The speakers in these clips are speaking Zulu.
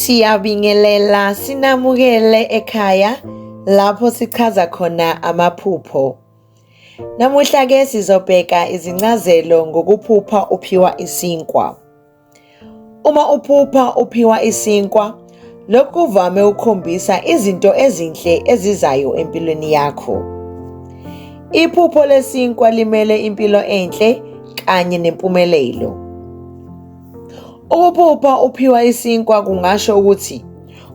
Siyabingelela sinamukele ekhaya lapho sichaza khona amaphupho. Namuhla ke sizobheka izincazelo ngokuphupha uphiwa isinkwa. Uma uphupha uphiwa isinkwa, lokhu kuvame ukukhombisa izinto ezinhle ezizayo empilweni yakho. Iphupho lesinkwa limele impilo enhle kanye nempumelelo. Ukuphupha uphiwa isinkwa kungasho ukuthi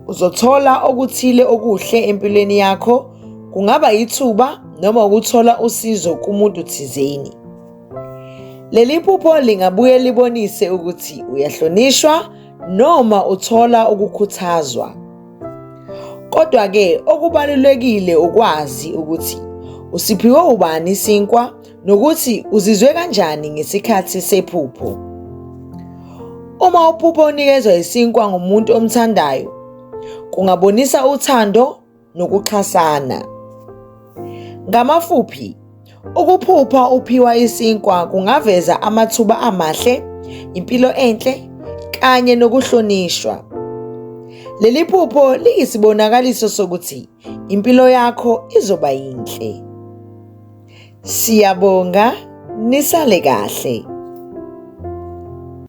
uzothola okuthile okuhle empilweni yakho, kungaba yithuba noma ukuthola usizo kumuntu thizeni. Leli phupho lingabuye libonise ukuthi uyahlonishwa noma uthola ukukhuthazwa. Kodwa-ke okubalulekile ukwazi ukuthi usiphiwe ubani isinkwa nokuthi uzizwe kanjani ngesikhathi sephupho. Uma uphupho unikezwa isinkwa ngumuntu omthandayo, kungabonisa uthando nokuxhasana. Ngamafuphi, ukuphupha uphiwa isinkwa kungaveza amathuba amahle, impilo enhle kanye nokuhlonishwa. Leli phupho liyisibonakaliso sokuthi impilo yakho izoba yinhle. Siyabonga, nisale kahle.